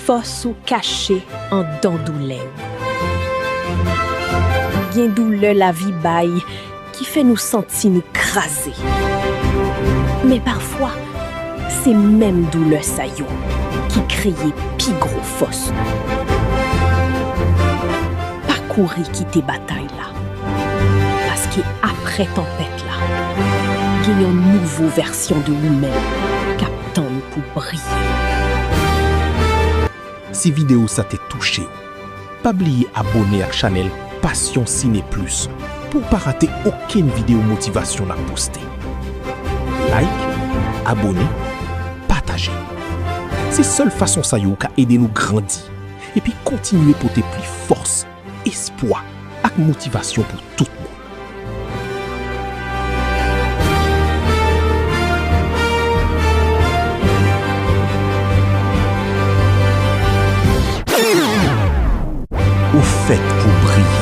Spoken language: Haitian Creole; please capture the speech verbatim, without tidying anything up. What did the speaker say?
Fòs ou kache andan doulè w. Gen doulè lavi bay ki fè nou santi nou kraze. Men pafwa, se menm doulè sa yo ki kreye pi gwo fòs nou. Pa kouri kite batay la. Paske apre tanpèt la, gen yon nouvo vèsyon de ou menm k ap tann pou briye. Si videyo sa te touche w, pa bliye abòne ak chanèl Passion Ciné Plus pou w pa rate okenn videyo motivasyon n ap poste. Like, abòne, pataje. Se sèl fason sa yo ka ede nou grandi epi kontinye pote plis fòs, espwa ak motivasyon pou tout moun. Ou fèt pou briye.